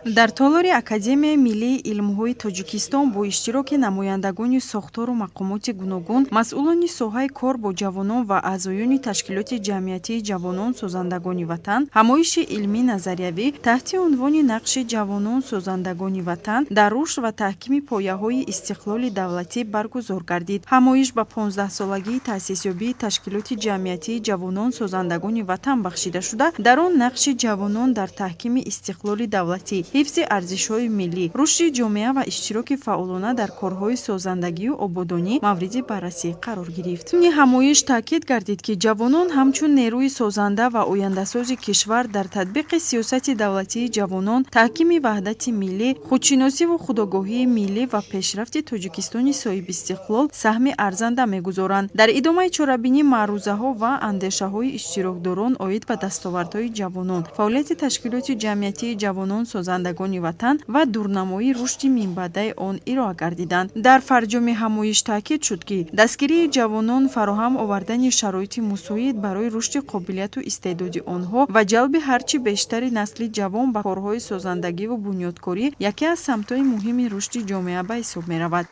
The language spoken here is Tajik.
Дар толори Академияи миллии илмҳои Тоҷикистон бо иштироки намояндагони сохтору мақомоти гуногун, масъулони соҳаи кор бо ҷавонон ва аъзоёни ташкилоти ҷамъиятии ҷавонон созандагони ватан ҳамоиши илмӣ назариявӣ таҳти унвони «Нақши ҷавонон созандагони ватан дар рушд ва таҳкими пояҳои истиқлоли давлатӣ» баргузор гардид. Ҳамоиш ба 15-солагии таъсисёбии ташкилоти ҷамъиятии ҷавонон созандагони ватан бахшида шуда, дар он нақши ҷавонон дар таҳкими истиқлоли давлатӣ, ҳифзи арзишҳои миллӣ, рушди ҷомеа ва иштироки фаъолона дар корҳои созандагию ободонӣ мавриди баррасӣ қарор гирифт. Зимни ҳамоиш таъкид гардид, ки ҷавонон ҳамчун нерӯи созанда ва ояндасози кишвар дар татбиқи сиёсати давлатии ҷавонон, таҳкими ваҳдати миллӣ, худшиносиву худогоҳии миллӣ ва пешрафти Тоҷикистони соҳибистиқлол саҳми арзанда мегузоранд. Дар идомаи чорабинӣ маърузаҳо ва андешаҳои иштирокдорон оид ба дастовардҳои ҷавонон, фаъолияти ташкилоти ҷамъиятии ҷавонон созандагони ватан ва дурнамои рушди минбаъдаи он ироа гардиданд. Дар фарҷоми ҳамоиш таъкид шуд, ки дастгирии ҷавонон, фароҳам овардани шароити мусоид барои рушди қобилияту истеъдоди онҳо ва ҷалби ҳарчи бештари насли ҷавон ба корҳои созандагиву бунёдкорӣ яке аз самтҳои муҳими рушди ҷомеа ба ҳисоб меравад.